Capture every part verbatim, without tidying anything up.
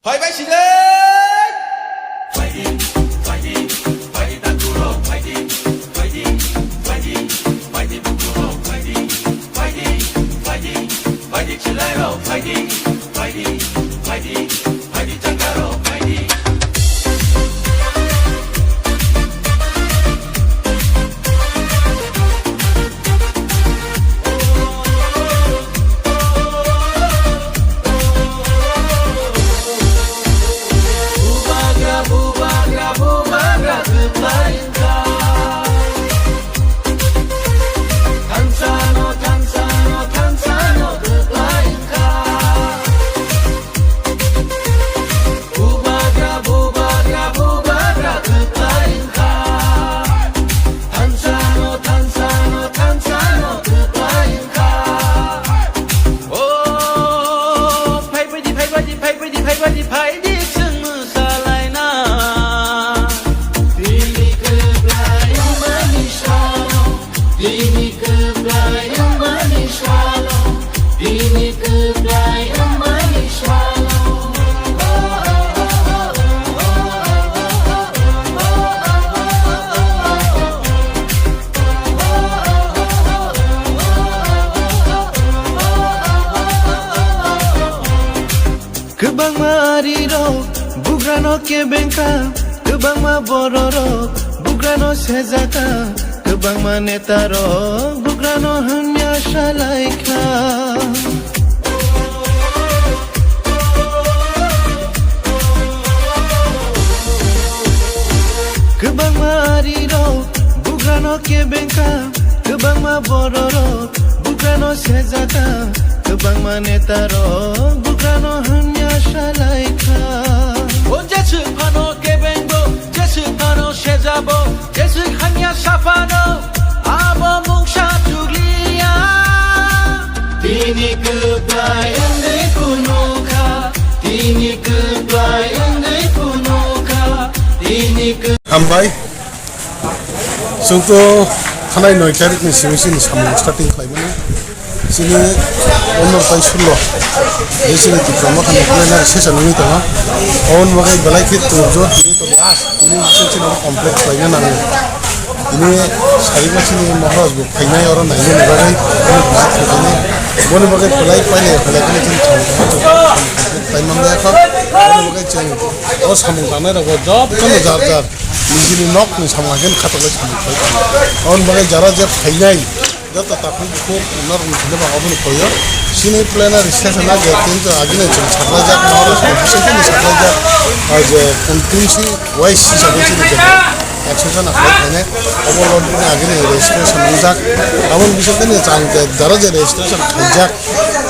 Phai bai sile! O, phai baidi, phai baidi, phai baidi, phai baidi, phai di, chwng mwsalaina. Bini kwplai wngmani salo, bini kwplai wngmani salo, bini kwplai wngmani salo. Kwbangma arirok bugrano kebengkha, kwbangma bororok bugrano sejaka, kwbangma netarok bugrano hamya salaikha. Kwbangma arirok bugrano kebengkha, kwbangma bororok bugrano sejaka, kwbangma netarok bugrano hamya salaikha. O jeswk phano kebengbo, jeswk phano sejabo, jeswk hamya saphano, abo mungsa chukliya. Tini kwplai wngwi phunukha, tini kwplai wngwi phunukha, tini kw- Hambai. Chwng to thanai noi tarikh ni simi chini samung starting khlaimani. Chini pondro tai sulo je chini Tipra Motha ni plenary session wngwi tongo. Oboni bagwi belai khe turjor tini to last tini se chini complete khlaina nango. Tini sari ba chini Maharaj bo phainai oro nainani bagwi, boni bagwi belai pailai pailai kheno chini samung tangma khlai manlai kha. Boni bagwi chwng o samung tangnai rokbo jotono jar jar nijini nokni samung khe khatok lai samung khlai tongo. Oboni bagwi jara je phainai joto takhuk bukhuk norokni thani bo aboni koyo. Chini plenary session o je tin to agini chwng saklaijak, norok bising kheno saklaijak, ah, je constituency wise hisabe chini je ekso jona khlai phainai, obo lobini agini registration wngjak. Aboni bising kheno chwng je jara je registration khaijak,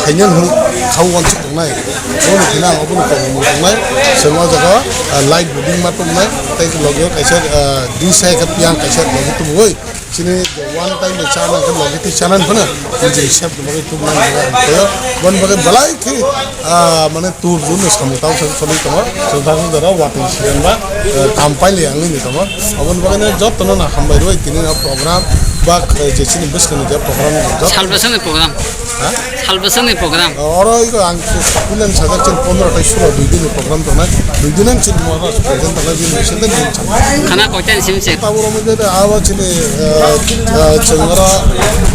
khainani hwn kha uansuk tongnai. Oboni thani ang oboni tongmung tongnai. Chwng o jaga, ah, light buding ma tongnai, tei logi o kaisa, ah, dui sai khe piyang kaisa logi tubui. Chini one time ni chana khe logi twi chana phano nijini sep ni bagwi tubuna nang khayo. Boni bagwi belai khe, ah, mane tur run ni samung tang sa choli tongo. Chwng thang jora watwi siyan ba, eh, kam paili ang ni tongo. Aboni bagwi no jotono no hambai rwi tini no program ba, eh, je chini bwskang ni je program joto Salvation ni program. Ha? Salvation ni program. Oro iko ang kulen sajak chini pondro tai sulo dui din ni program tongnai. Dui din ang chini mo ro present tongnai din ni sende din cham. Khana koita ni sim se. Taboro mo de awa chini, eh, eh, chengora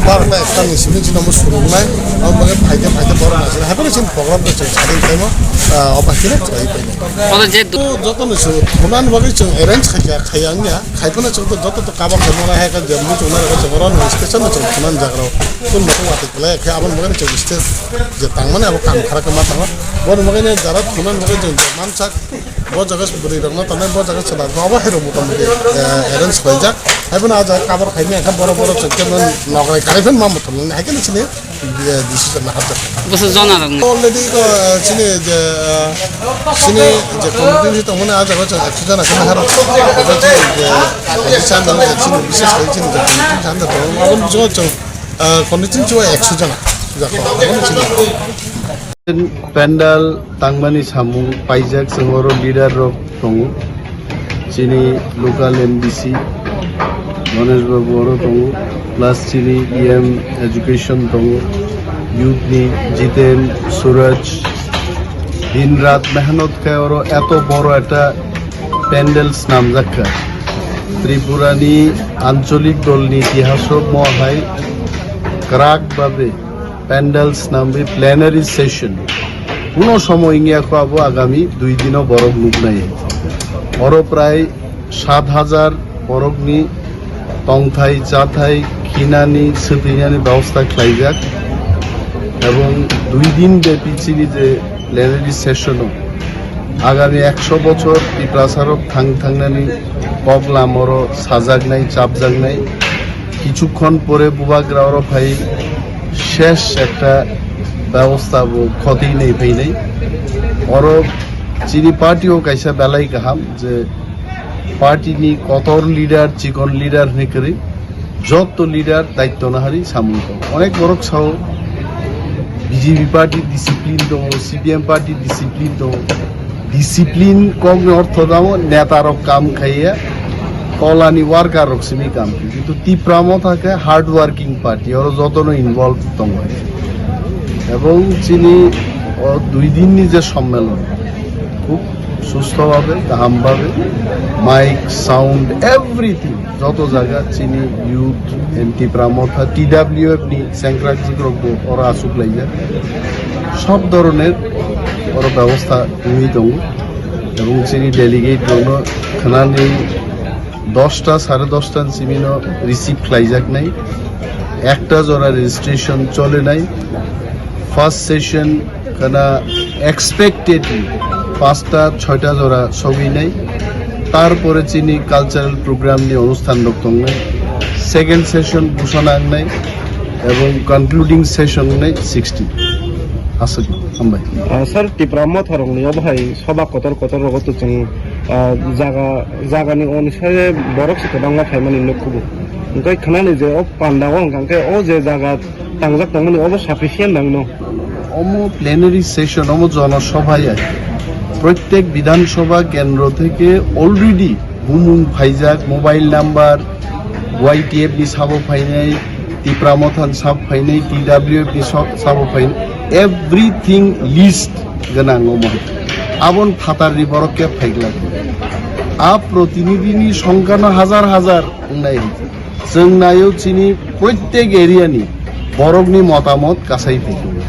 bar ta ekta ni simi chini mo surungnai. Abo bagai phaide phaide boro na sini. Haikhe chini program to chini sadi temo, eh, oba kile chai pai. Oro je du- Joto ni su thunan bagai chini arrange khaja khaya nya. Khaipano chwng to joto to cover khaimano hai kha je muchungna rega chwng oro no station no chwng thunan jagrao. Kun mata wati khlai khe aboni bagwi chwng stage je tangmani abo kam khara khe ma tangma. Boni bagwi no jara thunan bagwi chwng mansak bo jaga bwrwi rokno tanai bo jaga chwla rokno abo hai rok motamoti, eh, arrange khlaijak. Haiphano ah jaga cover khaimani khe boro boro chwng khe nograi kharwi phano ma muthungmani hai khe no chini. Bwswk jona rok ni. Already ko, eh, chini je, eh, chini je committee ni tongmani ah jaga chwng ekso jona khe nahar rok. Abo chini je, eh, chini je, chini bises khai chini je committee ni thani tongo. Abo ni bisingo chwng, eh, committee ni chwng ekso jona. Abo ni chini. Pandal tangmani samung paijak, chwng oro leader rok tongo. Chini local M D C Ganesh Babu oro tongo, plus chini E M education tongo, youth ni Jiten, Suraj, Din rat mehnot khai oro eto boro ekta pandal snamjak kha. Tripura ni ancholik dol ni itihaso mo hai kwrak babe pandal snamwi plenary session. Kuno somoy wngya kho abo agami dui dino borok nuknai. Oro prai sat hajar borokni tongthai, chathai, khinani, swtwinani bebosta khlaijak. Ebong dui din bepi chini je plenary session o agami ekso bochor Tiprasarok thang thangnani kok lamoro sajaknai, chapjaknai. Kichukhon pore bubagra oro phai shesh ekta bebosta bo khoti nei phainai. Oro chini party o kaisa belai kaham je party ni kotor leader, chikon leader hinwi kwrwi, jotto leader daitto nahari samung tong. Onek borok sao B J P party discipline tongo, C P M party discipline tongo. Discipline kokni ortho tamo neta rok kam khaiya, kolani worker rok simi kam. Kintu Tipra Motha khe hard working party, oro jotono involve tongo. Ebong chini o dui din ni je sommelon, khub sustho bhabe, kaham bhabe, mic, sound, everything, joto jaga chini youth and Tipra Motha, T W F ni sengkrak jikrok bo oro asuk laijak. Sob doroner oro bebosta wngwi tongo. Ebong chini delegate rokno khwnani dosta, sare dosta ni simi no receive khlaijaknai. Ekta jora registration cholenai. First session khana expectedly pasta choita jora sogwinai. Tarpore chini cultural program ni onusthan rok tongnai. Second session busana wngnai ebong concluding session wngnai sixty. Aswk, hambai. Ah, sir, Tipra Motha rokni obo hai soba kotor kotor rogo to chwng, ah, jaga, jagani onusare borok se kwbangma phaimani nukhugo. Hwnkhe khwnani je o pandao hwnkha khe o je jaga tangjak tongmani obo sufficient nangno. Omo plenary session, omo jono sobha ya. Prottek Bidhan Sabha kendro theke already bumung phaijak, mobile number, Y T F ni sabo phainai, Tipra Motha ni sabo phainai, T W F ni so-, sabo phainai, everything list gwnang omo. Abon phatar ni borok khe phaiglak. A protinidhi ni songkha no hazar hazar wngnai. Chwng naio chini prottek area ni borok ni motamot kasai phaikhwlai.